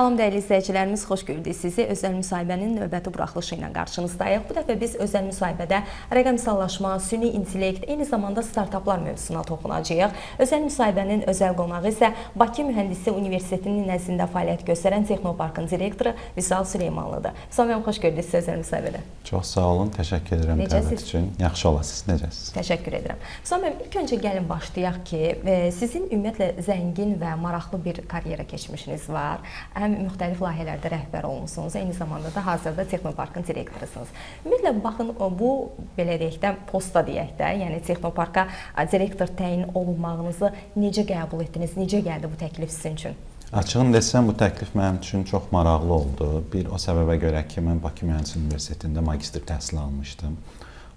Salam dəyərli izləyicilərimiz, xoş gördük sizi. Özəl müsahibənin növbəti buraxılışı ilə qarşınızdayıq. Bu dəfə biz özəl müsahibədə rəqəmsallaşma, süni intellekt, eyni zamanda startaplar mövzusuna toxunacağıq. Özəl müsahibənin özəl qonağı isə Bakı Mühəndislik Universitetinin nəzdində fəaliyyət göstərən Texnoparkın direktoru Vüsal Süleymanlıdır. Vüsal müəllim, xoş gördük sizi özəl müsahibədə. Çox sağ olun, təşəkkür edirəm dəvət üçün. Yaxşı olasınız, necəsiniz? Təşəkkür edirəm. Vüsal müəllim, ilk öncə gəlin başlayaq ki, sizin ümumiyyətlə zəngin və maraqlı bir karyera keçmişiniz var. Həm müxtəlif layihələrdə rəhbər olmusunuz, eyni zamanda da hazırda Texnoparkın direktorusunuz. Ümumiyyətlə baxın, bu belə deyək də, posta deyək də, yəni Texnoparka direktor təyin olunmağınızı necə qəbul etdiniz, necə gəldi bu təklif sizin üçün? Açığını desəm, bu təklif mənim üçün çox maraqlı oldu. Bir o səbəbə görə ki, mən Bakı Mühəndislik Universitetində magistr təhsili almışdım.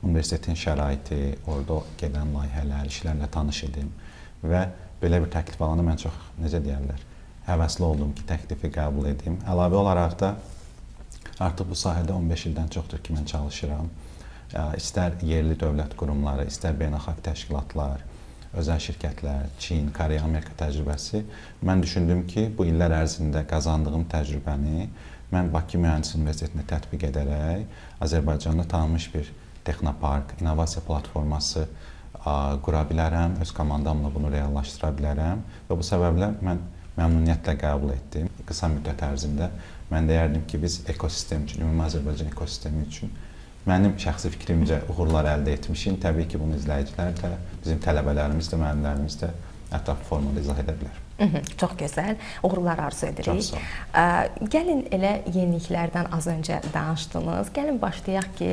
Universitetin şəraiti, orada gedən layihələr, işlərlə tanış idim və belə bir təklif alanda mən çox, necə deyərlər, həvəsli oldum ki, təklifi qəbul edim. Əlavə olaraq da artıq bu sahədə 15 ildən çoxdur ki, mən çalışıram. İstər yerli dövlət qurumları, istər beynəlxalq təşkilatlar, özəl şirkətlər, Çin, Koreya, Amerika təcrübəsi. Mən düşündüm ki, bu illər ərzində qazandığım təcrübəni mən Bakı Mühəndislik Universitetində tətbiq edərək Azərbaycanda tanınmış bir texnopark, innovasiya platforması qura bilərəm, öz komandamla bunu reallaşdıra bilərəm və bu səbəblə mən məmnuniyyətlə qəbul etdim. Qısa müddət ərzində mən deyərdim ki, biz ekosistem üçün, ümumi Azərbaycan ekosistemi üçün mənim şəxsi fikrimcə uğurlar əldə etmişik. Təbii ki, bunu izləyicilər də, bizim tələbələrimiz də, müəllimlərimiz də ətraflı formada izah edə bilər. Çox gözəl. Uğurlar arzu edirik. Çox sağ olun. Gəlin elə yeniliklərdən az öncə danışdınız. Gəlin başlayaq ki,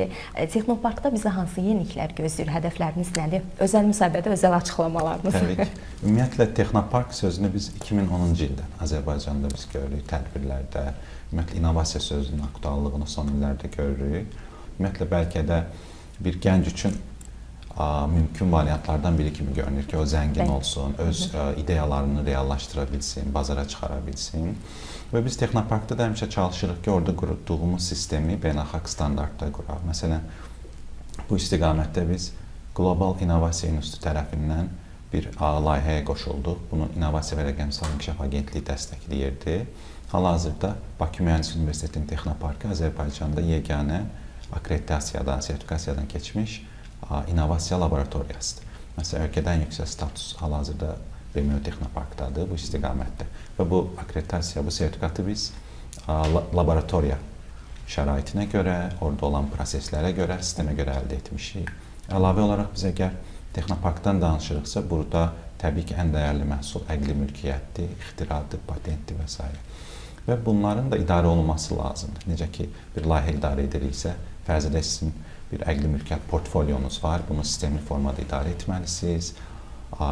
Texnoparkda bizə hansı yeniliklər gözləyir, hədəfləriniz nədir? Özəl müsahibədə özəl açıqlamalarınız. Təbii ki. Ümumiyyətlə Texnopark sözünü biz 2010-cu ildə Azərbaycanda biz görürük tədbirlərdə. Ümumiyyətlə innovasiya sözünün aktuallığını son illərdə görürük. Ümumiyyətlə bəlkə də bir gənc üçün mümkün variantlardan biri kimi görünür ki, o zəngin olsun, öz ideyalarını reallaşdıra bilsin, bazara çıxara bilsin. Və biz Texnoparkda da həmişə çalışırıq ki, orada qurduğumuz sistemi beynəlxalq standartda quraq. Məsələn, bu istiqamətdə biz Qlobal İnnovasiya İnstitutu tərəfindən bir layihəyə qoşulduq. Bunu İnnovasiya və Rəqəmsal İnkişaf Agentliyi dəstəkləyirdi. Hal-hazırda Bakı Mühəndislik Universitetinin Texnoparkı Azərbaycanda yeganə akkreditasiyadan, sertifikasiyadan keçmiş innovasiya laboratoriyasıdır. Məsələn, ölkədən yüksək status hal-hazırda BMÜ Texnoparkdadır bu istiqamətdə. Və bu akkreditasiya, bu sertifikatı biz laboratoriya şəraitinə görə, orada olan proseslərə görə, sistemə görə əldə etmişik. Əlavə olaraq biz əgər Texnoparkdan danışırıqsa, burada təbii ki, ən dəyərli məhsul əqli mülkiyyətdir, ixtiradır, patentdir və s. Və bunların da idarə olunması lazımdır. Necə ki, bir layihə idarə ediriksə, fərz edək sizin bir əqli mülkiyyət portfolyonuz var, bunu sistemli formada idarə etməlisiniz,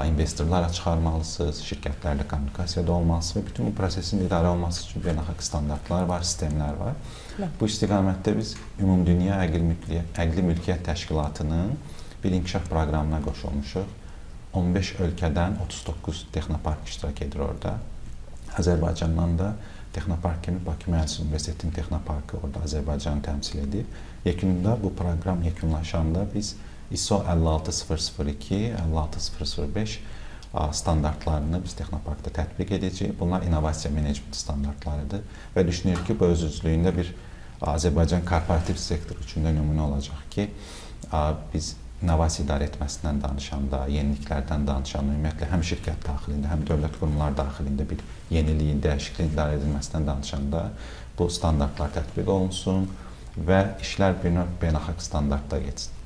investorlara çıxarmalısınız, şirkətlərlə kommunikasiyada olmalısınız və bütün bu prosesin idarə olunması üçün beynəlxalq standartlar var, sistemlər var. Bu istiqamətdə biz Ümumdünya Əqli Mülkiyyət Təşkilatının bir inkişaf proqramına qoşulmuşuq. 15 ölkədən 39 texnopark iştirak edir orada. Azərbaycandan da Texnopark kimi Bakı Mühəndislik Universitetinin Texnoparkı orada Azərbaycanı təmsil edir. Yekunda bu proqram yekunlaşanda biz ISO 56002, 56005 standartlarını biz Texnoparkda tətbiq edəcəyik. Bunlar innovasiya menecment standartlarıdır və düşünürük ki, bu öz özlüyündə bir Azərbaycan korporativ sektor üçün də nümunə olacaq ki, biz innovasiya idarə etməsindən danışanda, yeniliklərdən danışanda, ümumiyyətlə həm şirkət daxilində, həm dövlət qurumları daxilində bir yeniliyin, dəyişikliyin idarə edilməsindən danışanda bu standartlar tətbiq olunsun və işlər bir növ beynəlxalq standartda getsin.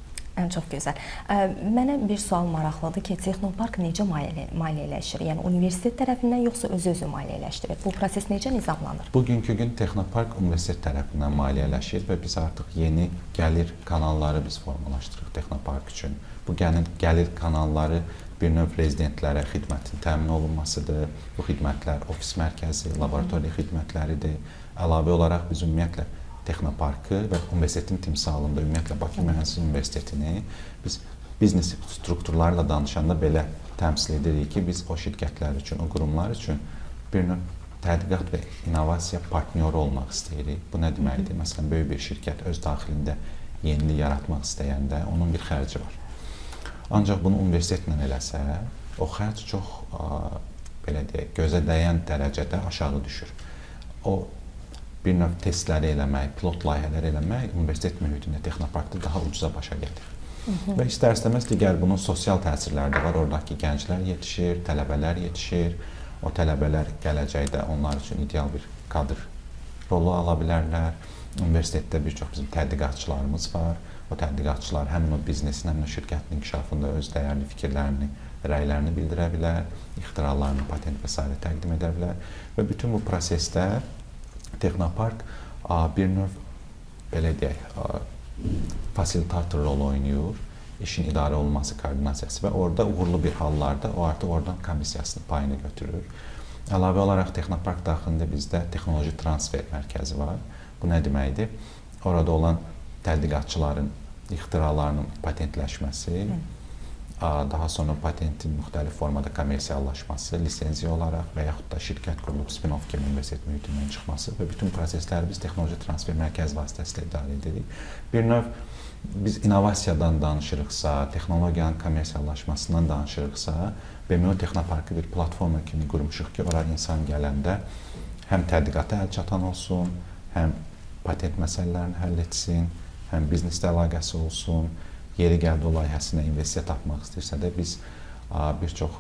Çox gözəl. Mənə bir sual maraqlıdır ki, Texnopark necə maliyyələşir? Yəni universitet tərəfindən yoxsa özü-özü maliyyələşdirir? Bu proses necə nizamlanır? Bugünkü gün Texnopark universitet tərəfindən maliyyələşir və biz artıq yeni gəlir kanalları biz formalaşdırırıq Texnopark üçün. Bu gəlir kanalları bir növ rezidentlərə xidmətin təmin olunmasıdır. Bu xidmətlər ofis mərkəzi, laboratoriya xidmətləridir. Əlavə olaraq biz ümumiyyətlə Texnoparkı və universitetin timsalında ümumiyyətlə Bakı Mühəndislik Universitetini biz biznes strukturlarla danışanda belə təmsil edirik ki, biz o şirkətlər üçün, o qurumlar üçün bir növ tədqiqat və innovasiya partnyoru olmaq istəyirik. Bu nə deməkdir? Məsələn, böyük bir şirkət öz daxilində yenilik yaratmaq istəyəndə onun bir xərci var. Ancaq bunu universitetlə eləsə, o xərc çox belə deyək, gözə dəyən dərəcədə aşağı düşür. O bir növ testləri eləmək, pilot layihələr eləmək universitet mühitində, texnoparkda daha ucuza başa gəlir. Və istər-istəməz digər bunun sosial təsirləri də var. Oradakı gənclər yetişir, tələbələr yetişir. O tələbələr gələcəkdə onlar üçün ideal bir kadr rolu ala bilərlər. Universitetdə bir çox bizim tədqiqatçılarımız var. O tədqiqatçılar həmin o biznesin, həmin o şirkətin inkişafında öz dəyərli fikirlərini, rəylərini bildirə bilər, ixtiralarını patent və sairə təqdim edə bilər və bütün bu prosesdə texnopark bir növ belə deyək, fasilitator rolu oynayır. İşin idarə olunması, koordinasiyası və orada uğurlu bir hallarda o artıq oradan komissiyasının payını götürür. Əlavə olaraq texnopark daxilində bizdə texnoloji transfer mərkəzi var. Bu nə deməkdir? Orada olan tədqiqatçıların ixtiralarının patentləşməsi, daha sonra patentin müxtəlif formada kommersiallaşması, lisenziya olaraq və yaxud da şirkət qurulub spin-off kimi universitet mühitindən çıxması və bütün prosesləri biz texnoloji transfer mərkəzi vasitəsilə idarə edirik. Bir növ biz innovasiyadan danışırıqsa, texnologiyanın kommersiallaşmasından danışırıqsa, BMU Texnoparkı bir platforma kimi qurmuşuq ki, ora insan gələndə həm tədqiqata əl çatan olsun, həm patent məsələlərini həll etsin, həm bizneslə əlaqəsi olsun. Yeri gəldi o layihəsinə investisiya tapmaq istəyirsə də biz bir çox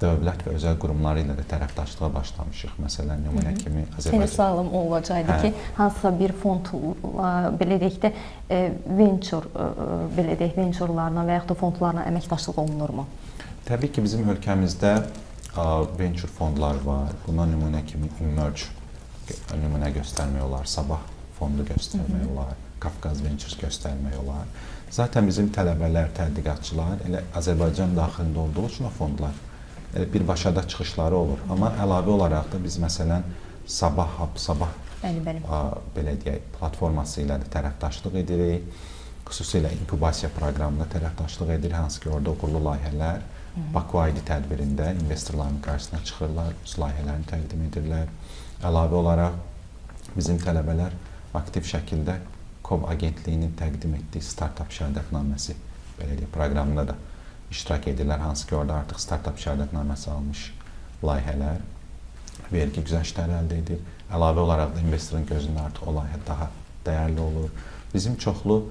dövlət və özəl qurumları ilə də tərəfdaşlığa başlamışıq. Məsələn, nümunə kimi Azərbaycan. Sənin sualım o olacaqdı ki, hansısa bir fond, belə deyək də, venture, belə deyək, venturelarla və yaxud da fondlarla əməkdaşlıq olunurmu? Təbii ki, bizim ölkəmizdə venture fondlar var. Buna nümunə kimi Emerge nümunə göstərmək olar, Sabah fondu göstərmək olar, Qafqaz Ventures göstərmək olar. Zaten bizim tələbələr, tədqiqatçılar elə Azərbaycan daxilində olduğu üçün o fondlar elə birbaşa da çıxışları olur. Amma əlavə olaraq da biz məsələn Sabah Hub, Sabah bəli, bəli. Belə deyək, platforması ilə də tərəfdaşlıq edirik. Xüsusilə inkubasiya proqramında tərəfdaşlıq edirik, hansı ki orada uğurlu layihələr Baku ID tədbirində investorların qarşısına çıxırlar, öz layihələrini təqdim edirlər. Əlavə olaraq bizim tələbələr aktiv şəkildə KOB agentliyinin təqdim etdiyi startap şəhadətnaməsi belə deyək, proqramında da iştirak edirlər, hansı ki orada artıq startap şəhadətnaməsi almış layihələr vergi güzəştləri əldə edir. Əlavə olaraq da investorun gözündə artıq o layihə daha dəyərli olur. Bizim çoxlu,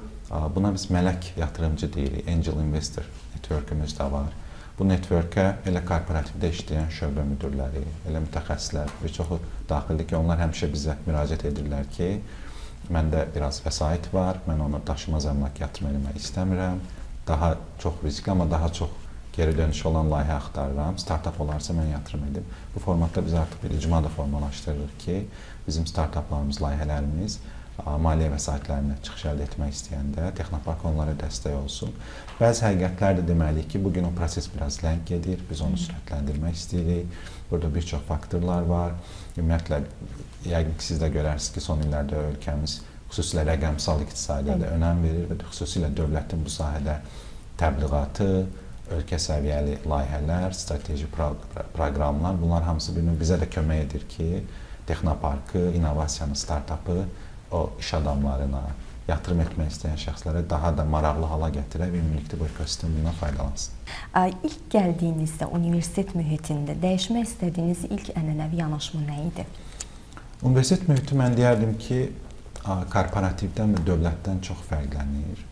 buna biz mələk yatırımcı deyirik, Angel Investor networkümüz də var. Bu networkə elə korporativdə işləyən şöbə müdirləri, elə mütəxəssislər, bir çoxu daxildir ki, onlar həmişə bizə müraciət edirlər ki, məndə biraz vəsait var, mən onu daşınmaz əmlak yatırım eləmək istəmirəm. Daha çox riskli, amma daha çox geri dönüşü olan layihə axtarıram. Startap olarsa mən yatırım edim. Bu formatda biz artıq bir icma da formalaşdırırıq ki, bizim startaplarımız, layihələrimiz maliyyə vəsaitlərinə çıxış əldə etmək istəyəndə texnopark onlara dəstək olsun. Bəzi həqiqətlər də deməliyik ki, bugün o proses biraz ləng gedir, biz onu sürətləndirmək istəyirik. Burada bir çox faktorlar var. Ümumiyyətlə, yəqin ki, siz də görərsiniz ki, son illərdə ölkəmiz xüsusilə rəqəmsal iqtisadiyyata önəm verir və xüsusilə dövlətin bu sahədə təbliğatı, ölkə səviyyəli layihələr, strateji proqramlar, bunlar hamısı bir növ bizə də kömək edir ki, texnoparkı, innovasiyanı, startapı o iş adamlarına, yatırım etmək istəyən şəxslərə daha da maraqlı hala gətirək və ümumilikdə bu ekosistem bundan faydalansın. İlk gəldiyinizdə universitet mühitində dəyişmək istədiyiniz ilk ənənəvi yanaşma nə idi? Universitet mühiti mən deyərdim ki, korporativdən və dövlətdən çox fərqlənir.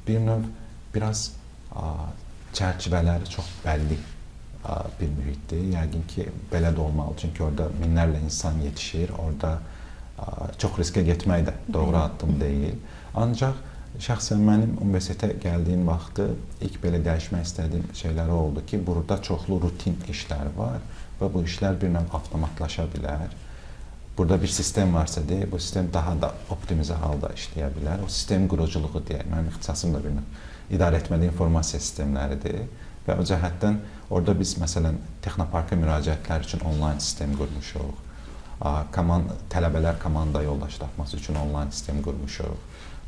Bir növ biraz çərçivələri çox bəlli bir mühitdir. Yəqin ki, belə də olmalı. Çünki orada minlərlə insan yetişir. Orada çox riskə getmək də doğru addım deyil. Ancaq şəxsən mənim universitetə gəldiyim vaxtı ilk belə dəyişmək istədiyim şeylər oldu ki, burada çoxlu rutin işlər var və bu işlər bir növ avtomatlaşa bilər. Burada bir sistem varsa deyə, bu sistem daha da optimizə halda işləyə bilər. O sistem quruculuğu deyək, mənim ixtisasım da bir növ idarə etməli informasiya sistemləridir və o cəhətdən orada biz məsələn texnoparka müraciətlər üçün onlayn sistem qurmuşuq. Tələbələr komanda yoldaşı tapması üçün onlayn sistem qurmuşuq.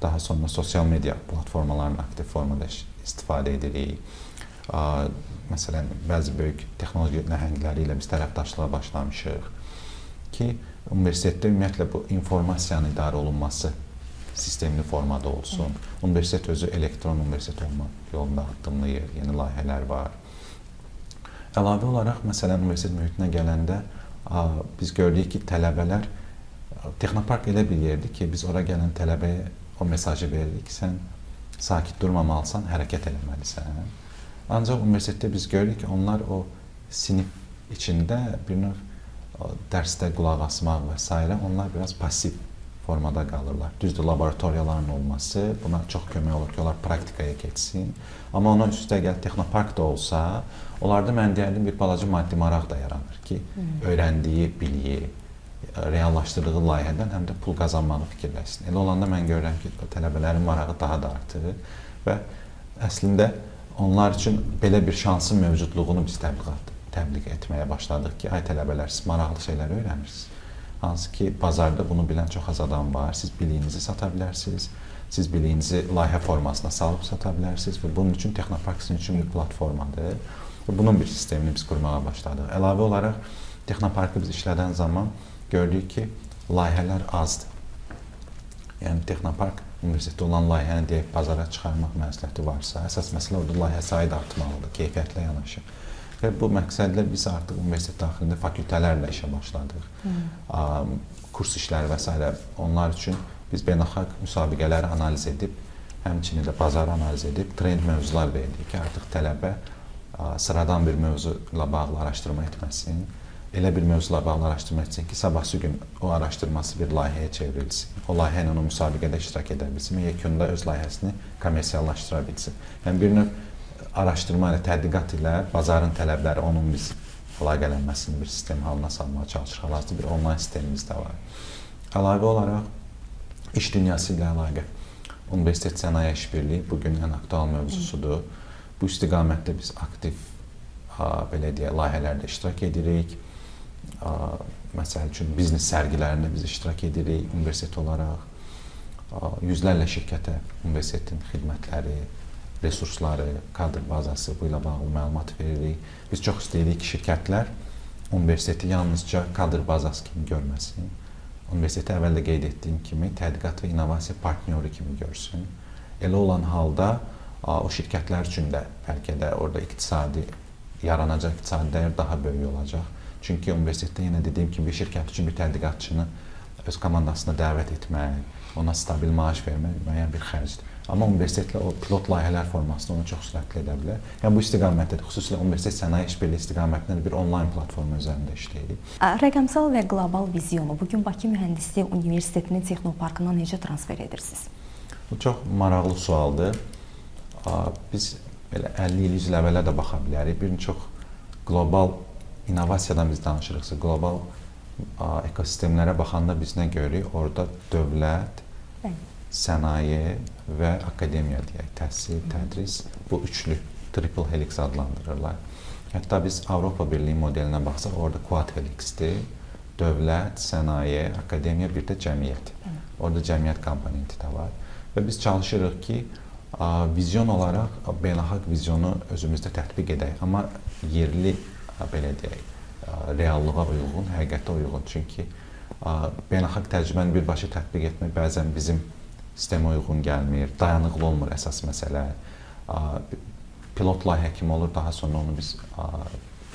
Daha sonra sosial media platformalarını aktiv formada istifadə edirik. Məsələn, bəzi böyük texnoloji nəhəngləri ilə biz tərəfdaşlığa başlamışıq ki, universitetdə ümumiyyətlə bu informasiyanın idarə olunması sistemli formada olsun. Universitet özü elektron universitet olma yolunda addımlayır, yeni layihələr var. Əlavə olaraq, məsələn, universitet mühitinə gələndə Biz gördük ki, tələbələr Texnopark elə bir yerdir ki, biz ora gələn tələbəyə o mesajı veririk ki, sən sakit durmamalısan, hərəkət eləməlisən. Ancaq universitetdə biz görürük ki, onlar o sinif içində bir növ dərsdə qulaq asmaq və s. onlar biraz pasiv formada qalırlar. Düzdür, laboratoriyaların olması buna çox kömək olur ki, onlar praktikaya keçsin. Amma ona üstəgəl texnopark da olsa, onlarda mən deyərdim bir balaca maddi maraq da yaranır ki, öyrəndiyi biliyi, reallaşdırdığı layihədən həm də pul qazanmağı fikirləşsin. Elə olanda mən görürəm ki, tələbələrin marağı daha da artır və əslində onlar üçün belə bir şansın mövcudluğunu biz təbliğ etməyə başladıq ki, ay tələbələr, siz maraqlı şeylər öyrənirsiniz. Hansı ki, bazarda bunu bilən çox az adam var. Siz biliyinizi sata bilərsiniz. Siz biliyinizi layihə formasına salıb sata bilərsiniz və bunun üçün Texnopark sizin üçün bir platformadır. Və bunun bir sistemini biz qurmağa başladıq. Əlavə olaraq Texnoparkı biz işlədən zaman gördük ki, layihələr azdır. Yəni Texnopark universitetdə olan layihəni deyək bazara çıxarmaq məsuliyyəti varsa, əsas məsələ orada layihə sayı da artmalıdır, keyfiyyətlə yanaşı. Və bu məqsədlə biz artıq universitet daxilində fakültələrlə işə başladıq. Kurs işləri və s. onlar üçün biz beynəlxalq müsabiqələri analiz edib, həmçinin də bazarı analiz edib trend mövzular verdik ki, artıq tələbə sıradan bir mövzu ilə bağlı araşdırma etməsin. Elə bir mövzuyla bağlı araşdırma etsin ki, sabahsı gün o araşdırması bir layihəyə çevrilsin. O layihə ilə o müsabiqədə iştirak edə bilsin və yekunda öz layihəsini kommersiallaşdıra bilsin. Yəni bir növ araşdırma ilə, tədqiqat ilə bazarın tələbləri, onun biz əlaqələnməsini bir sistem halına salmağa çalışırıq. Hal-hazırda bir onlayn sistemimiz də var. Əlavə olaraq iş dünyası ilə əlaqə. Universitet sənaye işbirliyi bu gün ən aktual mövzusudur. Bu istiqamətdə biz aktiv belə deyək, layihələrdə iştirak edirik. Məsəl üçün biznes sərgilərində biz iştirak edirik universitet olaraq. Yüzlərlə şirkətə universitetin xidmətləri, resursları, kadr bazası bu ilə bağlı məlumat veririk. Biz çox istəyirik ki, şirkətlər universiteti yalnızca kadr bazası kimi görməsin. Universiteti əvvəl də qeyd etdiyim kimi tədqiqat və innovasiya partnyoru kimi görsün. Elə olan halda o şirkətlər üçün də bəlkə də orada iqtisadi yaranacaq iqtisadi dəyər daha böyük olacaq. Çünki universitetdə yenə dediyim kimi bir şirkət üçün bir tədqiqatçını öz komandasına dəvət etmək, ona stabil maaş vermək müəyyən bir xərcdir. Amma universitetlə o pilot layihələr formasında onu çox sürətli edə bilər. Yəni bu istiqamətdə də, xüsusilə universitet sənaye işbirliyi istiqamətində də bir onlayn platforma üzərində işləyirik. Rəqəmsal və qlobal vizyonu bu gün Bakı Mühəndislik Universitetinin texnoparkına necə transfer edirsiniz? Bu çox maraqlı sualdır. Biz belə 50 il, 100 il əvvələ də baxa bilərik. Bir çox qlobal innovasiyadan biz danışırıqsa, qlobal ekosistemlərə baxanda biz nə görürük? Orada dövlət, sənaye və akademiya deyək, təhsil, tədris bu üçlü triple helix adlandırırlar. Hətta biz Avropa Birliyi modelinə baxsaq, orada quad helixdir. Dövlət, sənaye, akademiya, bir də cəmiyyət. Orada cəmiyyət komponenti də var. Və biz çalışırıq ki, vizyon olaraq beynəlxalq vizyonu özümüzdə tətbiq edək, amma yerli belə deyək, reallığa uyğun, həqiqətə uyğun. Çünki beynəlxalq təcrübəni birbaşa tətbiq etmək bəzən bizim sistemə uyğun gəlmir, dayanıqlı olmur əsas məsələ. Pilot layihə kimi olur, daha sonra onu biz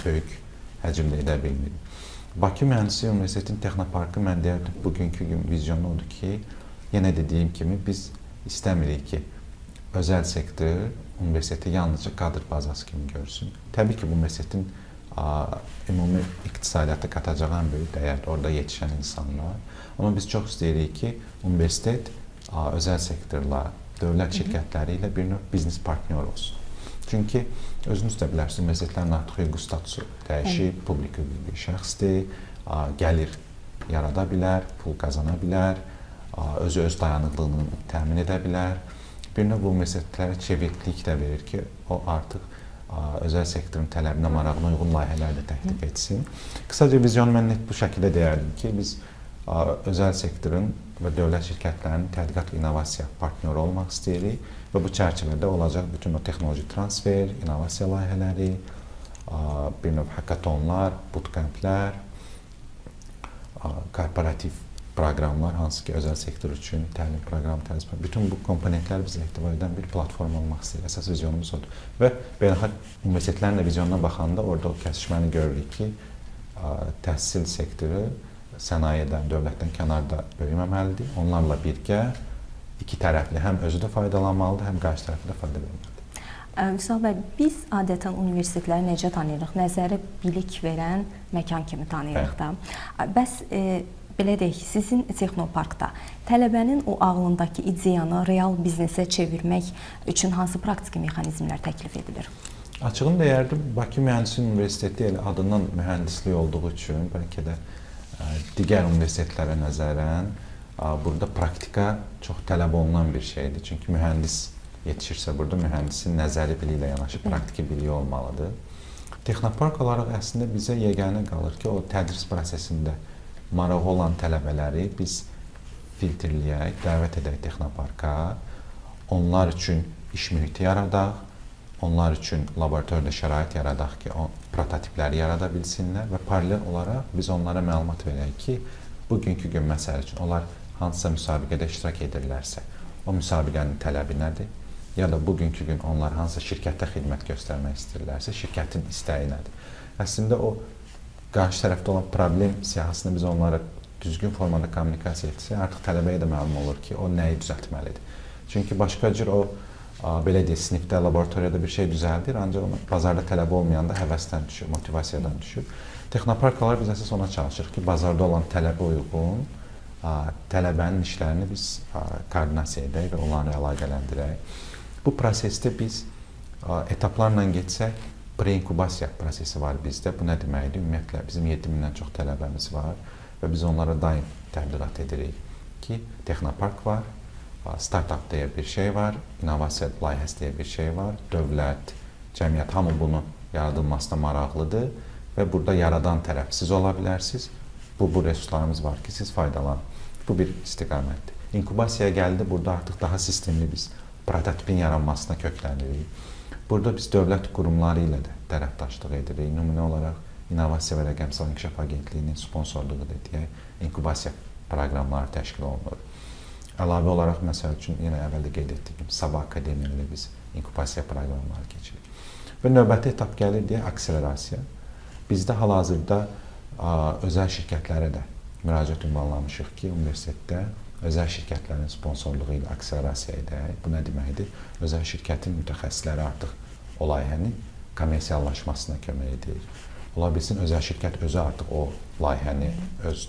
böyük həcmdə edə bilmirik. Bakı Mühəndislik Universitetinin texnoparkı mən deyərdim bugünkü gün vizyonu odur ki, yenə dediyim kimi biz istəmirik ki, özəl sektor universiteti yalnızca kadr bazası kimi görsün. Təbii ki, bu universitetin ümumi iqtisadiyyata qatacağı ən böyük dəyərdir orada yetişən insanlar. Amma biz çox istəyirik ki, universitet özəl sektorla, dövlət şirkətləri ilə bir növ biznes partnyor olsun. Çünki özünüz də bilərsiniz, universitetlərin artıq hüquqi statusu dəyişib, publik hüquqi şəxsdir, gəlir yarada bilər, pul qazana bilər, özü öz dayanıqlığını təmin edə bilər. Bir növ bu universitetlərə çeviklik də verir ki, o artıq özəl sektorun tələbinə, marağına uyğun layihələr də təklif etsin. Qısaca vizyonu mən net bu şəkildə deyərdim ki, biz özəl sektorun və dövlət şirkətlərinin tədqiqat və innovasiya partnyoru olmaq istəyirik və bu çərçivədə olacaq bütün o texnoloji transfer, innovasiya layihələri, bir növ hackathonlar, bootcamplər, korporativ proqramlar, hansı ki özəl sektor üçün təlim proqramı təzyiq. Bütün bu komponentlər bizə ehtiva edən bir platform olmaq istəyir. Əsas vizyonumuz odur. Və beynəlxalq universitetlərin də vizyonuna baxanda orada o kəsişməni görürük ki, təhsil sektoru sənayedən, dövlətdən kənarda böyüməməlidir. Onlarla birgə iki tərəfli həm özü də faydalanmalıdır, həm qarşı tərəfə də fayda verməlidir. Vüsal bəy, biz adətən universitetləri necə tanıyırıq? Nəzəri bilik verən məkan kimi tanıyırıq da. Bəs belə deyək, sizin texnoparkda tələbənin o ağlındakı ideyanı real biznesə çevirmək üçün hansı praktiki mexanizmlər təklif edilir? Açığını deyərdim, Bakı Mühəndislik Universiteti elə adından mühəndislik olduğu üçün bəlkə də digər universitetlərə nəzərən burada praktika çox tələb olunan bir şeydir. Çünki mühəndis yetişirsə burada mühəndisin nəzəri biliyi ilə yanaşı praktiki biliyi olmalıdır. Texnopark olaraq əslində bizə yeganə qalır ki, o tədris prosesində marağı olan tələbələri biz filtrləyək, dəvət edək texnoparka, onlar üçün iş mühiti yaradaq, onlar üçün laboratoriyada şərait yaradaq ki, o prototipləri yarada bilsinlər və paralel olaraq biz onlara məlumat verək ki, bugünkü gün məsəl üçün onlar hansısa müsabiqədə iştirak edirlərsə, o müsabiqənin tələbi nədir? Ya da bugünkü gün onlar hansısa şirkətdə xidmət göstərmək istəyirlərsə, şirkətin istəyi nədir? Əslində o qarşı tərəfdə olan problem siyahısını biz onlara düzgün formada kommunikasiya etsək, artıq tələbəyə də məlum olur ki, o nəyi düzəltməlidir. Çünki başqa cür o belə deyək, sinifdə, laboratoriyada bir şey düzəldir, ancaq ona bazarda tələb olmayanda həvəsdən düşür, motivasiyadan düşür. Texnopark olaraq biz əsas ona çalışırıq ki, bazarda olan tələbə uyğun tələbənin işlərini biz koordinasiya edək və onları əlaqələndirək. Bu prosesdə biz etaplarla getsək, preinkubasiya prosesi var bizdə. Bu nə deməkdir? Ümumiyyətlə bizim 7000-dən çox tələbəmiz var və biz onlara daim təbliğat edirik ki, texnopark var, startap deyə bir şey var, innovasiya layihəsi deyə bir şey var. Dövlət, cəmiyyət hamı bunu yaradılmasına maraqlıdır və burada yaradan tərəf siz ola bilərsiniz. Bu resurslarımız var ki, siz faydalanın. Bu bir istiqamətdir. İnkubasiyaya gəldi, burada artıq daha sistemli biz prototipin yaranmasına köklənirik. Burada biz dövlət qurumları ilə də tərəfdaşlıq edirik. Nümunə olaraq İnnovasiya və Rəqəmsal İnkişaf Agentliyinin sponsorluğu da deyək, inkubasiya proqramları təşkil olunur. Əlavə olaraq, məsəl üçün, yenə əvvəldə qeyd etdiyim Sabah Akademiya ilə biz inkubasiya proqramları keçiririk. Və növbəti etap gəlir deyə akselerasiya. Bizdə hal-hazırda özəl şirkətlərə də müraciət ünvanlamışıq ki, universitetdə özəl şirkətlərin sponsorluğu ilə akselerasiya edək. Bu nə deməkdir? Özəl şirkətin mütəxəssisləri artıq o layihənin kommersiallaşmasına kömək edir. Ola bilsin, özəl şirkət özü artıq o layihəni öz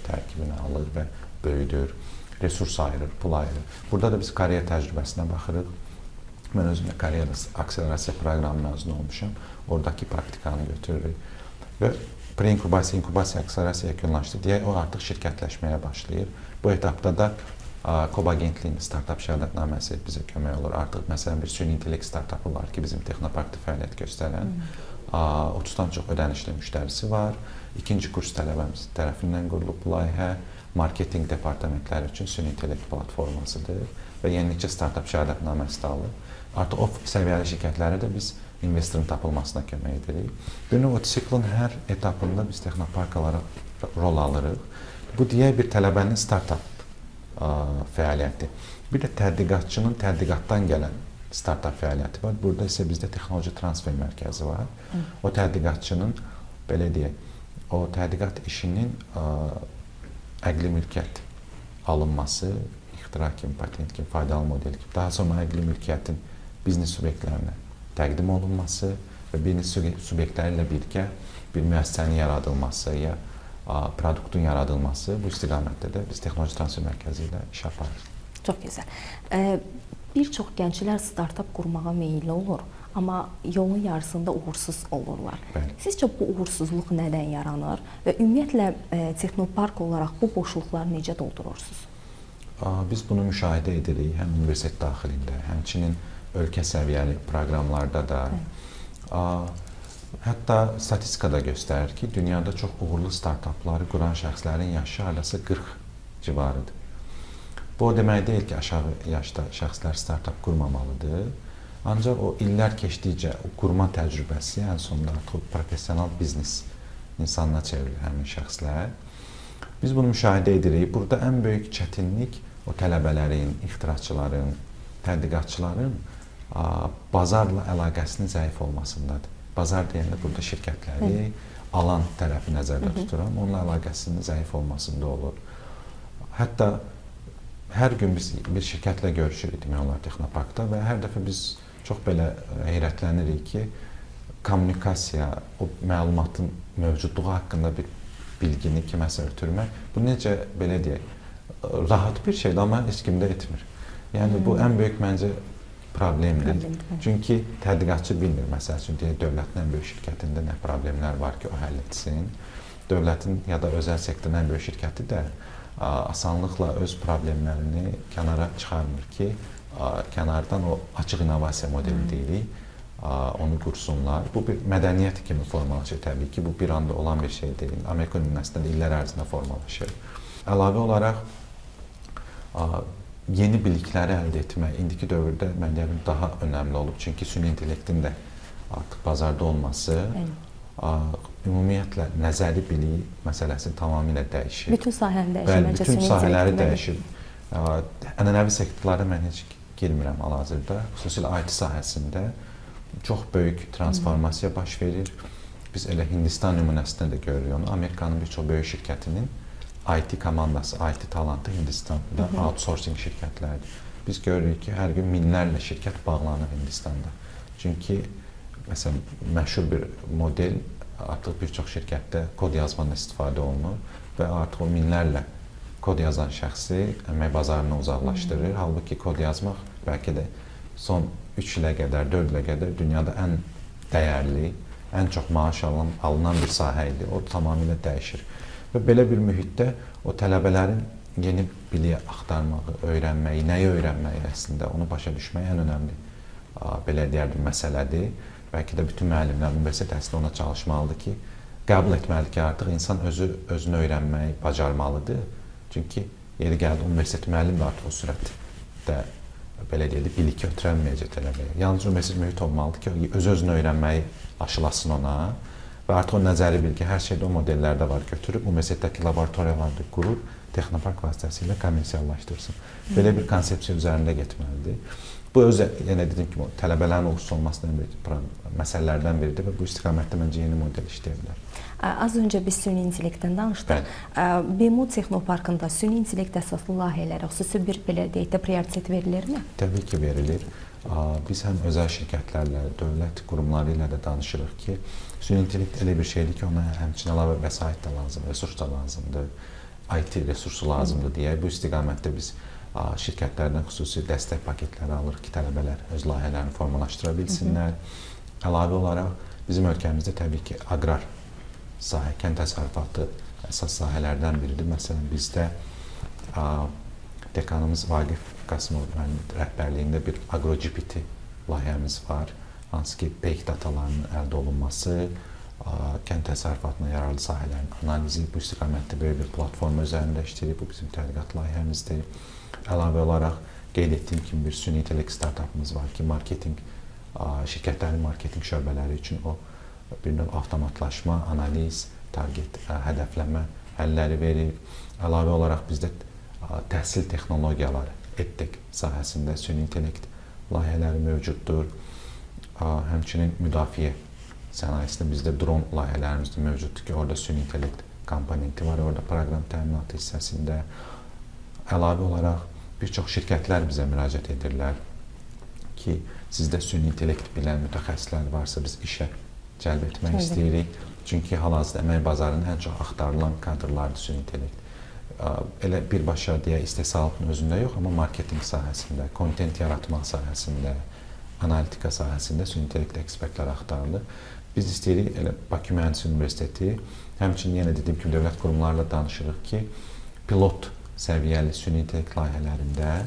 tərkibinə alır və böyüdür, resurs ayırır, pul ayırır. Burada da biz karyer təcrübəsinə baxırıq. Mən özüm də karyer akselerasiya proqramı məzunu olmuşam. Oradakı praktikanı götürürük. Və preinkubasiya, inkubasiya, akselerasiya yekunlaşdı deyə o artıq şirkətləşməyə başlayır. Bu etapda da KOB Agentliyinin startap şəhadətnaməsi bizə kömək olur. Artıq məsələn bir süni intellekt startapı var ki, bizim texnoparkda fəaliyyət göstərən. 30-dan çox ödənişli müştərisi var. İkinci kurs tələbəmiz tərəfindən qurulub bu layihə. Marketinq departamentləri üçün süni intellekt platformasıdır və yenilikçi startap şəhadətnaməsi də alır. Artıq o səviyyəli şirkətlərə də biz investorun tapılmasına kömək edirik. Bir növ o siklın hər etapında biz texnopark olaraq rol alırıq. Bu deyək bir tələbənin startap fəaliyyəti. Bir də tədqiqatçının tədqiqatdan gələn startap fəaliyyəti var. Burada isə bizdə texnoloji transfer mərkəzi var. O tədqiqatçının belə deyək, o tədqiqat işinin əqli mülkiyyət alınması, ixtira kimi, patent kimi, faydalı model kimi, daha sonra əqli mülkiyyətin biznes subyektlərinə təqdim olunması və biznes subyektləri ilə birgə bir müəssisənin yaradılması ya produktun yaradılması, bu istiqamətdə də biz texnoloji transfer mərkəzi ilə iş aparırıq. Çox gözəl. Bir çox gənclər startap qurmağa meyilli olur, amma yolun yarısında uğursuz olurlar. Bəli. Sizcə bu uğursuzluq nədən yaranır və ümumiyyətlə texnopark olaraq bu boşluqları necə doldurursunuz? Biz bunu müşahidə edirik həm universitet daxilində, həmçinin ölkə səviyyəli proqramlarda da. Hətta statistika da göstərir ki, dünyada çox uğurlu startapları quran şəxslərin yaşı hardasa 40 civarıdır. Bu o demək deyil ki, aşağı yaşda şəxslər startap qurmamalıdır. Ancaq o illər keçdikcə o qurma təcrübəsi ən sonunda artıq professional biznes insanına çevrilir həmin şəxslər. Biz bunu müşahidə edirik. Burada ən böyük çətinlik o tələbələrin, ixtiraçıların, tədqiqatçıların bazarla əlaqəsinin zəif olmasındadır. Bazar deyəndə burada şirkətləri, alan tərəfi nəzərdə tuturam. Onunla əlaqəsinin zəif olmasında olur. Hətta hər gün biz bir şirkətlə görüşürük demək olar Texnoparkda və hər dəfə biz çox belə heyrətlənirik ki, kommunikasiya, o məlumatın mövcudluğu haqqında bir bilgini kiməsə ötürmək, bu necə belə deyək, rahat bir şeydir, amma heç kim də etmir. Yəni bu ən böyük məncə problemdir. Çünki tədqiqatçı bilmir, məsəl üçün deyək, dövlətin ən böyük şirkətində nə problemlər var ki, o həll etsin. Dövlətin ya da özəl sektorun ən böyük şirkəti də asanlıqla öz problemlərini kənara çıxarmır ki, kənardan o açıq innovasiya modeli deyirik, onu qursunlar. Bu bir mədəniyyət kimi formalaşır təbii ki, bu bir anda olan bir şey deyil. Amerika nümunəsində də illər ərzində formalaşır. Əlavə olaraq yeni bilikləri əldə etmək indiki dövrdə mən deyərdim daha önəmli olub. Çünki süni intellektin də artıq bazarda olması ümumiyyətlə nəzəri bilik məsələsi tamamilə dəyişir. Bütün sahəni dəyişir. Bəli, bütün sahələri dəyişir. Ənənəvi sektorlara mən heç girmirəm hal-hazırda. Xüsusilə IT sahəsində çox böyük transformasiya baş verir. Biz elə Hindistan nümunəsində də görürük onu. Amerikanın bir çox böyük şirkətinin IT komandası, IT talantı Hindistanda outsourcing şirkətlərdir. Biz görürük ki, hər gün minlərlə şirkət bağlanır Hindistanda. Çünki məsələn məşhur bir model artıq bir çox şirkətdə kod yazmadan istifadə olunur və artıq o minlərlə kod yazan şəxsi əmək bazarından uzaqlaşdırır. Halbuki kod yazmaq bəlkə də son 3 ilə qədər, 4 ilə qədər dünyada ən dəyərli, ən çox maaş alınan bir sahə idi. O tamamilə dəyişir. Və belə bir mühitdə o tələbələrin yeni biliyi axtarmağı, öyrənməyi, nəyi öyrənməyi əslində onu başa düşmək ən önəmli belə deyərdim məsələdir. Bəlkə də bütün müəllimlər universitet əslində ona çalışmalıdır ki, qəbul etməlidir ki, artıq insan özü özünü öyrənməyi bacarmalıdır. Çünki yeri gəldi universitet müəllim də artıq o sürətdə belə deyək də bilik ötürənməyəcək tələbəyə. Yalnız universitet mühit olmalıdır ki, öz-özünü öyrənməyi aşılasın ona və artıq o nəzəri bilgi hər şeydə o modellərdə var, götürüb universitetdəki laboratoriyalarda qurub texnopark vasitəsilə kommersiallaşdırsın. Belə bir konsepsiya üzərində getməlidir. Bu öz yenə dediyim kimi tələbələrin uğursuz olmasının ən böyük məsələlərdən biridir və bu istiqamətdə məncə yeni model işləyə bilər. Az öncə biz süni intellektdən danışdıq. BMU Texnoparkında süni intellekt əsaslı layihələrə xüsusi bir belə deyək də prioritet verilirmi? Təbii ki, verilir. Biz həm özəl şirkətlərlə, dövlət qurumları ilə də danışırıq ki, süni intellekt elə bir şeydir ki, ona həmçinin əlavə vəsait də lazımdır, resurs da lazımdır, IT resursu lazımdır deyə bu istiqamətdə biz şirkətlərdən xüsusi dəstək paketləri alırıq ki, tələbələr öz layihələrini formalaşdıra bilsinlər. Əlavə olaraq bizim ölkəmizdə təbii ki, aqrar sahə, kənd təsərrüfatı əsas sahələrdən biridir. Məsələn, bizdə dekanımız Vaqif Qasımov müəllim rəhbərliyində bir AgroGPT layihəmiz var. Hansı ki, big datalarının əldə olunması, kənd təsərrüfatına yararlı sahələrin analizi bu istiqamətdə böyük bir platforma üzərində işləyirik. Bu bizim tədqiqat layihəmizdir. Əlavə olaraq qeyd etdiyim kimi bir süni intellekt startapımız var ki, marketinq şirkətlərin marketinq şöbələri üçün o bir növ avtomatlaşma, analiz, target, hədəfləmə həlləri verir. Əlavə olaraq bizdə təhsil texnologiyaları, EdTech sahəsində süni intellekt layihələri mövcuddur. Həmçinin müdafiə sənayesində bizdə dron layihələrimiz də mövcuddur ki, orada süni intellekt komponenti var, orada proqram təminatı hissəsində. Əlavə olaraq bir çox şirkətlər bizə müraciət edirlər ki, sizdə süni intellekt bilən mütəxəssislər varsa biz işə cəlb etmək istəyirik. Çünki hal-hazırda əmək bazarının ən çox axtarılan kadrlardır süni intellekt. Elə birbaşa deyə istehsalatın özündə yox, amma marketinq sahəsində, kontent yaratmaq sahəsində, analitika sahəsində süni intellekt ekspertləri axtarılır. Biz istəyirik elə Bakı Mühəndislik Universiteti, həmçinin yenə dediyim kimi dövlət qurumlarıyla danışırıq ki, pilot səviyyəli süni intellekt layihələrində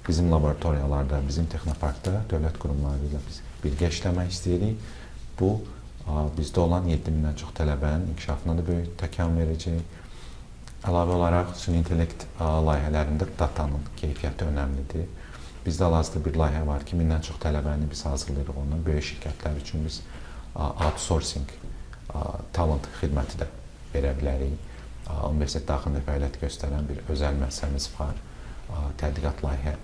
bizim laboratoriyalarda, bizim texnoparkda dövlət qurumları ilə biz birgə işləmək istəyirik. Bu bizdə olan 7000-dən çox tələbənin inkişafına da böyük təkan verəcək. Əlavə olaraq süni intellekt layihələrində datanın keyfiyyəti önəmlidir. Bizdə hal-hazırda bir layihə var ki, 1000-dən çox tələbəni biz hazırlayırıq ondan. Böyük şirkətlər üçün biz outsourcing talent xidməti də verə bilərik. Universitet daxilində fəaliyyət göstərən bir özəl müəssisəmiz var. Tədqiqat layihə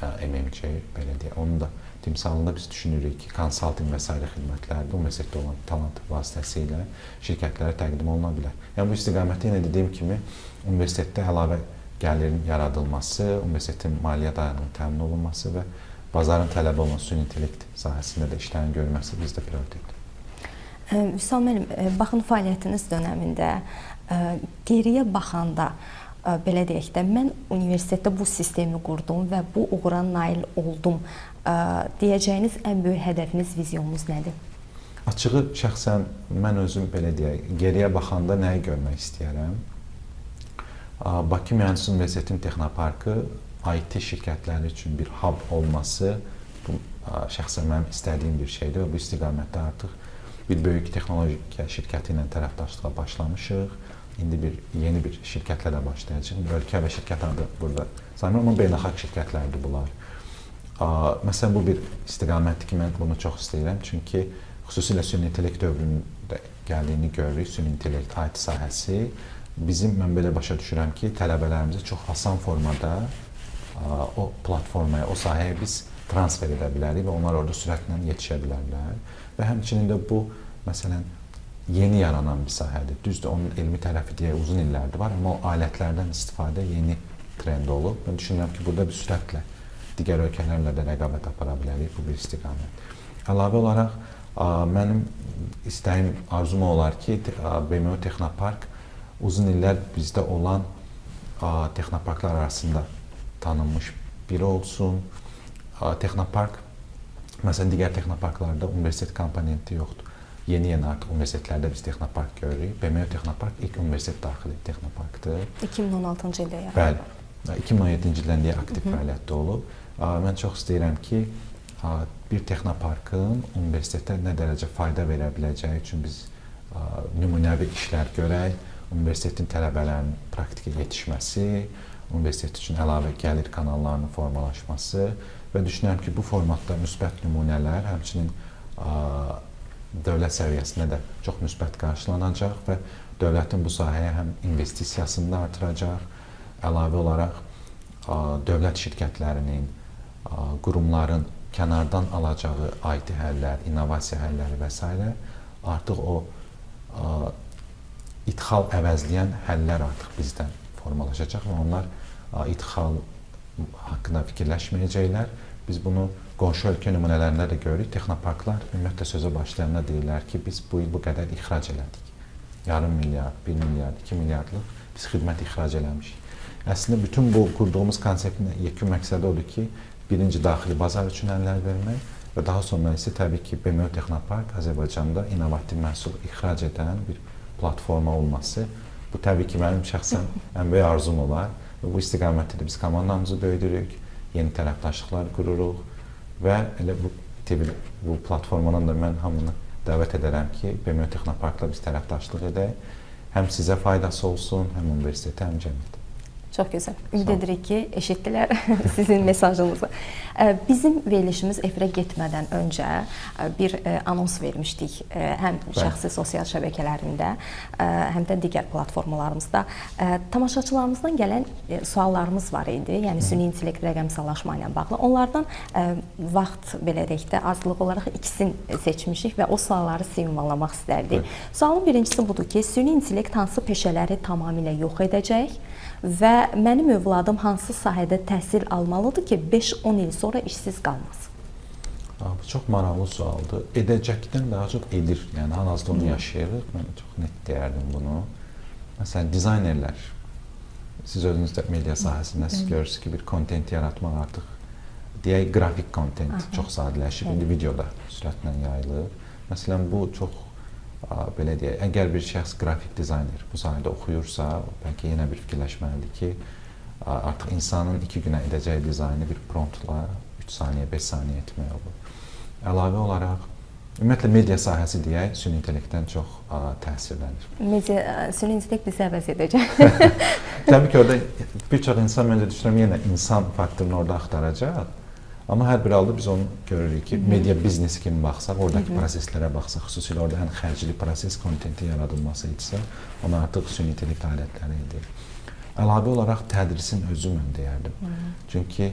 MMC belə deyək, onun da timsalında biz düşünürük ki, konsaltinq və sairə xidmətlərdə universitetdə olan talant vasitəsilə şirkətlərə təqdim oluna bilər. Yəni bu istiqamətdə yenə dediyim kimi universitetdə əlavə gəlirin yaradılması, universitetin maliyyə dayanığının təmin olunması və bazarın tələbi olan süni intellekt sahəsində də işlərin görülməsi bizdə prioritetdir. Vüsal müəllim, baxın fəaliyyətiniz dönəmində geriyə baxanda belə deyək də, mən universitetdə bu sistemi qurdum və bu uğura nail oldum deyəcəyiniz ən böyük hədəfiniz, vizyonunuz nədir? Açığı şəxsən mən özüm belə deyək, geriyə baxanda nəyi görmək istəyirəm? Bakı Mühəndislik Universitetinin Texnoparkı IT şirkətləri üçün bir hub olması bu şəxsən mənim istədiyim bir şeydir və bu istiqamətdə artıq bir böyük texnologiya şirkəti ilə tərəfdaşlığa başlamışıq. İndi bir yeni bir şirkətlə də başlayacağıq. Ölkə və şirkət adı burada saymıram, amma beynəlxalq şirkətlərdir bunlar. Məsələn, bu bir istiqamətdir ki, mən bunu çox istəyirəm. Çünki xüsusilə süni intellekt dövründə gəldiyini görürük. Süni intellekt, IT sahəsi bizim, mən belə başa düşürəm ki, tələbələrimizə çox asan formada o platformaya, o sahəyə biz transfer edə bilərik və onlar orada sürətlə yetişə bilərlər. Və həmçinin də bu, məsələn, yeni yaranan bir sahədir. Düzdür, onun elmi tərəfi deyə uzun illərdir var, amma o alətlərdən istifadə yeni trend olub. Mən düşünürəm ki, burada bir sürətlə digər ölkələrlə də rəqabət apara bilərik, bu bir istiqamət. Əlavə olaraq mənim istəyim, arzum olar ki, BMU Texnopark uzun illər bizdə olan texnoparklar arasında tanınmış biri olsun. Texnopark, məsələn, digər texnoparklarda universitet komponenti yoxdur. Yeni-yeni artıq universitetlərdə biz texnopark görürük. BMU Texnopark ilk universitet daxili texnoparkdır. 2016-cı ildə yaradılıb. Bəli. 2017-ci ildən deyə aktiv fəaliyyətdə olub. Mən çox istəyirəm ki, bir texnoparkın universitetə nə dərəcə fayda verə biləcəyi üçün biz nümunəvi işlər görək, universitetin tələbələrinin praktiki yetişməsi, universitet üçün əlavə gəlir kanallarının formalaşması və düşünürəm ki, bu formatda müsbət nümunələr həmçinin dövlət səviyyəsində də çox müsbət qarşılanacaq və dövlətin bu sahəyə həm investisiyasını da artıracaq, əlavə olaraq dövlət şirkətlərinin, qurumların kənardan alacağı IT həllər, innovasiya həlləri və s. artıq o idxal əvəzləyən həllər artıq bizdən formalaşacaq və onlar idxal haqqında fikirləşməyəcəklər. Biz bunu qonşu ölkə nümunələrində də görürük. Texnoparklar ümumiyyətlə sözə başlayanda deyirlər ki, biz bu il bu qədər ixrac elədik. Yarım milyard, 1 milyard, 2 milyardlıq biz xidmət ixrac eləmişik. Əslində bütün bu qurduğumuz konseptin yekun məqsədi odur ki, birinci daxili bazar üçün əllər vermək və daha sonra isə təbii ki, BMU Texnopark Azərbaycanda innovativ məhsul ixrac edən bir platforma olması. Bu təbii ki, mənim şəxsən ən böyük arzum olar və bu istiqamətdə də biz komandamızı böyüdürük, yeni tərəfdaşlıqlar qururuq və elə bu TV, bu platformadan da mən hamını dəvət edərəm ki, BMU Texnoparkla biz tərəfdaşlıq edək. Həm sizə faydası olsun, həm universitetə, həm cəmiyyətə. Çox gözəl. Ümid edirik ki, eşitdilər sizin mesajınızı. Bizim verilişimiz efirə getmədən öncə bir anons vermişdik həm şəxsi sosial şəbəkələrində, həm də digər platformalarımızda. Tamaşaçılarımızdan gələn suallarımız var idi. Yəni süni intellekt rəqəmsallaşma ilə bağlı. Onlardan vaxt belə deyək də azlıq olaraq ikisini seçmişik və o sualları sizə ünvanlamaq istərdik. Sualın birincisi budur ki, süni intellekt hansı peşələri tamamilə yox edəcək və mənim övladım hansı sahədə təhsil almalıdır ki, 5-10 il sonra işsiz qalmasın? Bu çox maraqlı sualdır. Edəcəkdən daha çox edir. Yəni hal-hazırda onu yaşayırıq. Mən çox net deyərdim bunu. Məsələn, dizaynerlər. Siz özünüz də media sahəsində siz görürsünüz ki, bir kontent yaratmaq artıq deyək qrafik kontent çox sadələşib. İndi videoda sürətlə yayılır. Məsələn, bu çox belə deyək, əgər bir şəxs qrafik dizayner bu sahədə oxuyursa, bəlkə yenə bir fikirləşməlidir ki, artıq insanın 2 günə edəcəyi dizaynı bir promptla 3 saniyə, 5 saniyə etmək olur. Əlavə olaraq, ümumiyyətlə media sahəsi deyək, süni intellektdən çox təsirlənir. Media, süni intellekt bizi əvəz edəcək. Təbii ki, orada bir çox insan, məncə düşünürəm, yenə insan faktorunu orada axtaracaq. Amma hər bir halda biz onu görürük ki, media biznes kimi baxsaq, oradakı proseslərə baxsaq, xüsusilə orada ən xərcli proses kontentin yaradılması idisə, onu artıq süni intellekt alətləri edir. Əlavə olaraq tədrisin özü mən deyərdim. Çünki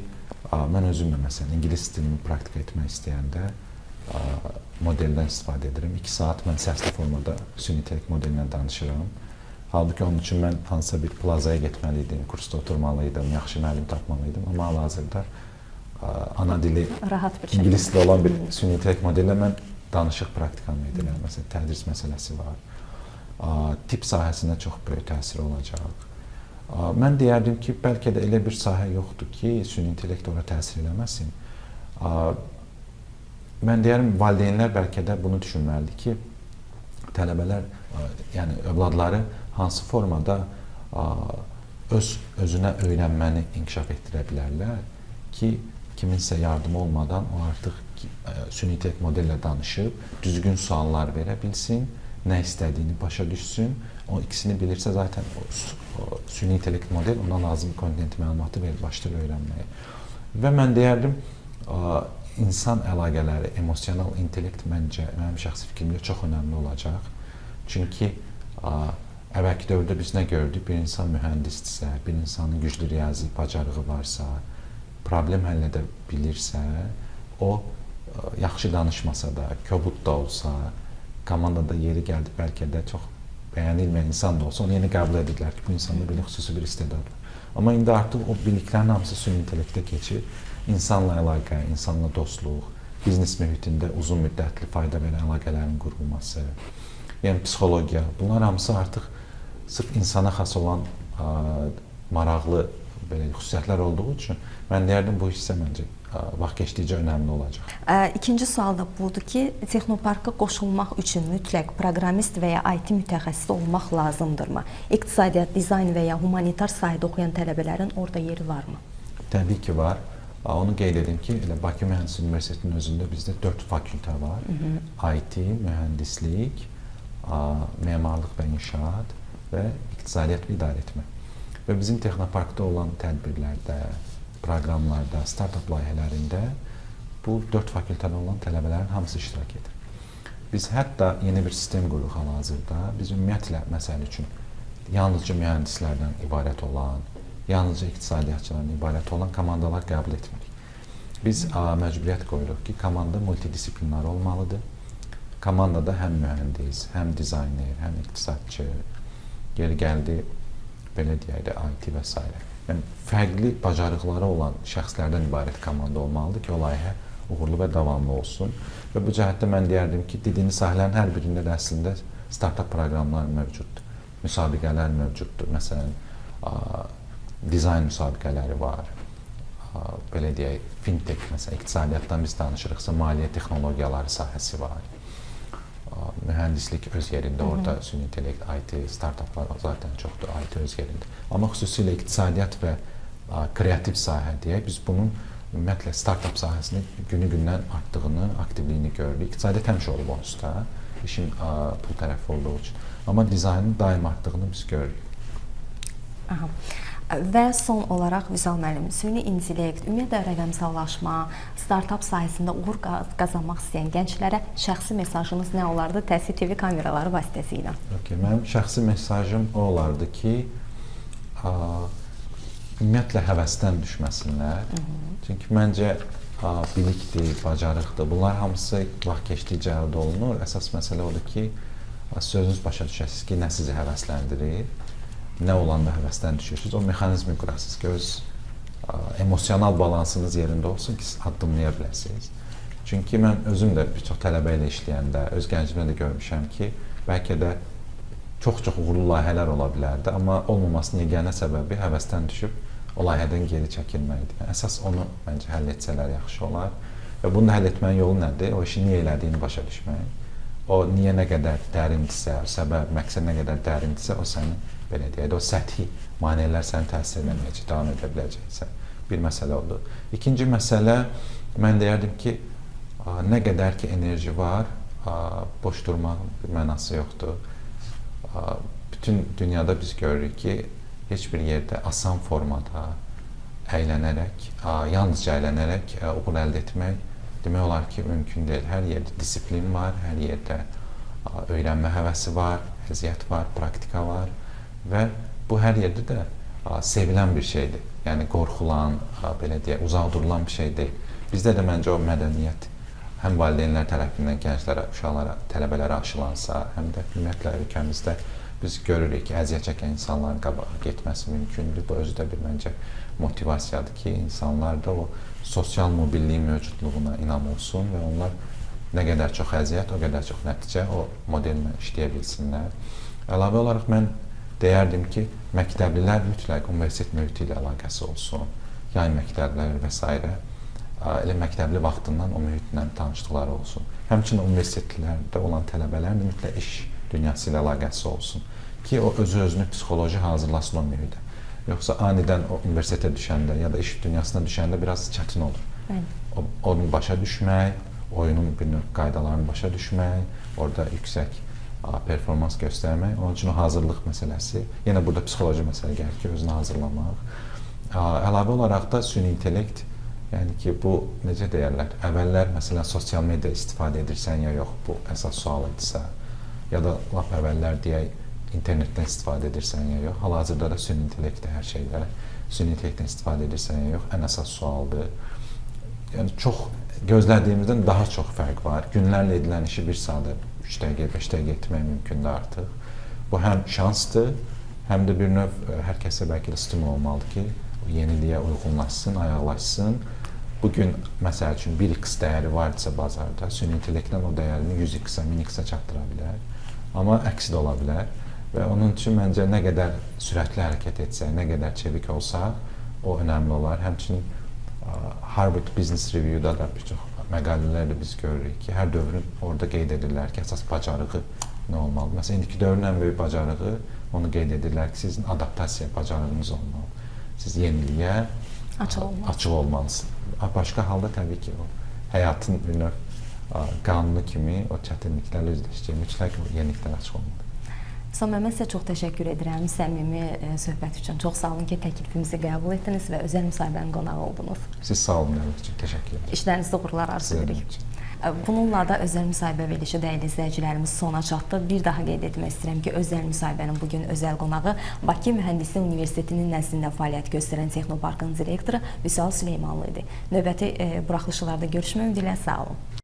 Mən özüm də məsələn ingilis dilini praktika etmək istəyəndə modeldən istifadə edirəm. 2 saat mən səsli formada süni intellekt modelinə danışıram. Halbuki onun üçün mən hansısa bir plazaya getməli idim, kursda oturmalı idim, yaxşı müəllim tapmalı idim. Amma hal-hazırda ana dili rahat bir şəkildə ingilis dili olan bir süni intellekt modelinə mən danışıq praktikamı edirəm. Məsələn, tədris məsələsi var. Tibb sahəsində çox böyük təsir olacaq. Mən deyərdim ki, bəlkə də elə bir sahə yoxdur ki, süni intellekt ora təsir eləməsin. Mən deyərəm, valideynlər bəlkə də bunu düşünməlidir ki, tələbələr, yəni övladları hansı formada öz özünə öyrənməni inkişaf etdirə bilərlər ki, kiminsə yardımı olmadan o artıq süni intellekt modellə danışıb, düzgün suallar verə bilsin, nə istədiyini başa düşsün. O ikisini bilirsə zaten o süni intellekt model ona lazım kontent məlumatı verir, başlayır öyrənməyə. Və mən deyərdim, insan əlaqələri, emosional intellekt məncə, mənim şəxsi fikrimcə çox önəmli olacaq. Çünki əvvəlki dövrdə biz nə gördük? Bir insan mühəndisdirsə, bir insanın güclü riyazi bacarığı varsa, problem həll edə bilirsə, o yaxşı danışmasa da, kobud da olsa, komandada yeri gəldi bəlkə də çox bəyənilməyən insan da olsa, onu yenə qəbul edirlər ki, bu insanda belə xüsusi bir istedad var. Amma indi artıq o biliklərin hamısı süni intellektə keçir. İnsanla əlaqə, insanla dostluq, biznes mühitində uzun müddətli fayda verən əlaqələrin qurulması, yəni psixologiya, bunlar hamısı artıq sırf insana xas olan maraqlı belə xüsusiyyətlər olduğu üçün mən deyərdim bu hissə məncə vaxt keçdikcə önəmli olacaq. İkinci sual da budur ki, texnoparka qoşulmaq üçün mütləq proqramist və ya IT mütəxəssisi olmaq lazımdırmı? İqtisadiyyat, dizayn və ya humanitar sahədə oxuyan tələbələrin orada yeri varmı? Təbii ki, var. Onu qeyd edim ki, elə Bakı Mühəndislik Universitetinin özündə bizdə 4 fakültə var. IT, mühəndislik, memarlıq və inşaat və iqtisadiyyat və idarəetmə. Və bizim texnoparkda olan tədbirlərdə, proqramlarda, startap layihələrində bu 4 fakültədə olan tələbələrin hamısı iştirak edir. Biz hətta yeni bir sistem qururuq hal-hazırda. Biz ümumiyyətlə, məsəl üçün, yalnızca mühəndislərdən ibarət olan, yalnızca iqtisadiyyatçılardan ibarət olan komandalar qəbul etmirik. Biz məcburiyyət qoyuruq ki, komanda multidisiplinar olmalıdır. Komandada həm mühəndis, həm dizayner, həm iqtisadçı, yeri gəldi, belə deyək də, IT və s. Yəni, fərqli bacarıqları olan şəxslərdən ibarət komanda olmalıdır ki, o layihə uğurlu və davamlı olsun. Və bu cəhətdə mən deyərdim ki, dediyiniz sahələrin hər birində də əslində startap proqramlar mövcuddur, müsabiqələr mövcuddur. Məsələn, dizayn müsabiqələri var. Belə deyək, fintech, məsələn, iqtisadiyyatdan biz danışırıqsa, maliyyə texnologiyaları sahəsi var. Mühəndislik öz yerində, orada süni intellekt, IT, startaplar zaten çoxdur, IT öz yerində. Amma xüsusilə iqtisadiyyat və kreativ sahə deyək, biz bunun ümumiyyətlə startap sahəsində günü-gündən artdığını, aktivliyini görürük. İqtisadiyyat həmişə olub onsuz da, işin pul tərəfi olduğu üçün. Amma dizaynın daim artdığını biz görürük. Aha. Və son olaraq Vüsal müəllim, süni intellekt, ümumiyyətlə rəqəmsallaşma, startap sahəsində uğur qazanmaq istəyən gənclərə şəxsi mesajınız nə olardı Təhsil TV kameraları vasitəsilə? Okay, mənim şəxsi mesajım o olardı ki, ümumiyyətlə həvəsdən düşməsinlər. Çünki məncə bilikdir, bacarıqdır. Bunlar hamısı vaxt keçdikcə əldə olunur. Əsas məsələ odur ki, sözünüz başa düşəsiniz ki, nə sizi həvəsləndirir, nə olanda həvəsdən düşürsünüz, o mexanizmi qurasınız ki, öz emosional balansınız yerində olsun ki, siz addımlaya biləsiniz. Çünki mən özüm də bir çox tələbə ilə işləyəndə, öz gəncimdə də görmüşəm ki, bəlkə də çox-çox uğurlu layihələr ola bilərdi, amma olmamasının yeganə səbəbi həvəsdən düşüb o layihədən geri çəkilməkdir. Yəni, əsas onu məncə həll etsələr yaxşı olar. Və bunu da həll etmənin yolu nədir? O işi niyə elədiyini başa düşmək. O niyə nə qədər dərindirsə, səbəb, məqsəd nə qədər dərindirsə, o səni, belə deyək də, o səthi maneələr səni təsir eləməyəcək, davam edə biləcəksən. Bir məsələ odur. İkinci məsələ, mən deyərdim ki, nə qədər ki enerji var, boş durmağın bir mənası yoxdur. Bütün dünyada biz görürük ki, heç bir yerdə asan formada əylənərək, yalnızca əylənərək uğur əldə etmək demək olar ki, mümkün deyil. Hər yerdə disiplin var, hər yerdə öyrənmə həvəsi var, əziyyət var, praktika var və bu hər yerdə də sevilən bir şeydir. Yəni qorxulan, belə deyək, uzaq durulan bir şey deyil. Bizdə də məncə o mədəniyyət həm valideynlər tərəfindən gənclərə, uşaqlara, tələbələrə aşılansa, həm də ümumiyyətlə ölkəmizdə biz görürük ki, əziyyət çəkən insanların qabağa getməsi mümkündür. Bu özü də bir məncə motivasiyadır ki, insanlar da o sosial mobilliyin mövcudluğuna inam olsun və onlar nə qədər çox əziyyət, o qədər çox nəticə o modellə işləyə bilsinlər. Əlavə olaraq mən deyərdim ki, məktəblilər mütləq universitet mühiti ilə əlaqəsi olsun. Yay məktəbləri və s. Elə məktəbli vaxtından o mühitlə tanışlıqları olsun. Həmçinin universitetlərdə olan tələbələrin də mütləq iş dünyası ilə əlaqəsi olsun ki, o özü özünü psixoloji hazırlasın o mühitə. Yoxsa anidən o universitetə düşəndə ya da iş dünyasına düşəndə biraz çətin olur. Bəli. Onu başa düşmək, oyunun bir növ qaydalarını başa düşmək, orada yüksək performans göstərmək. Onun üçün o hazırlıq məsələsi, yenə burada psixoloji məsələ gəlir ki, özünü hazırlamaq. Əlavə olaraq da süni intellekt, yəni ki, bu necə deyərlər? Əvvəllər məsələn sosial media istifadə edirsən ya yox, bu əsas sual idisə, ya da lap əvvəllər deyək internetdən istifadə edirsən ya yox. Hal-hazırda da süni intellektdə hər şeydə süni intellektdən istifadə edirsən ya yox, ən əsas sualdır. Yəni çox gözlədiyimizdən daha çox fərq var. Günlərlə edilən işi bir saata 3 dəqiqə, 5 dəqiqə etmək mümkündür artıq. Bu həm şansdır, həm də bir növ hər kəsə bəlkə də stimul olmalıdır ki, o yeniliyə uyğunlaşsın, ayaqlaşsın. Bugün məsəl üçün 1x dəyəri vardısa bazarda, süni intellektlə o dəyərini 100x-ə, 1000x-ə çatdıra bilər. Amma əksi də ola bilər. Və onun üçün məncə nə qədər sürətli hərəkət etsək, nə qədər çevik olsaq, o önəmli olar. Həmçinin Harvard Business Review-da da bir çox məqalələrdə biz görürük ki, hər dövrün orada qeyd edirlər ki, əsas bacarığı nə olmalı. Məsələn, indiki dövrün ən böyük bacarığı onu qeyd edirlər ki, sizin adaptasiya bacarığınız olmalı. Siz yeniliyə açıq olmalısınız. Başqa halda təbii ki, o həyatın bir növ qanunu kimi o çətinliklərlə üzləşəcək. Mütləq o yeniliklərə açıq olmalı. Son mən sizə çox təşəkkür edirəm səmimi söhbət üçün. Çox sağ olun ki, təklifimizi qəbul etdiniz və özəl müsahibənin qonağı oldunuz. Siz sağ olun dəvət üçün. Təşəkkür edirəm. İşlərinizdə uğurlar arzu edirik. Bununla da özəl müsahibə verilişi dəyərli izləyicilərimiz sona çatdı. Bir daha qeyd etmək istəyirəm ki, özəl müsahibənin bugün özəl qonağı Bakı Mühəndislik Universitetinin nəzdində fəaliyyət göstərən Texnoparkın direktoru Vüsal Süleymanlı idi. Növbəti buraxılışlarda görüşmək ümidi ilə sağ olun.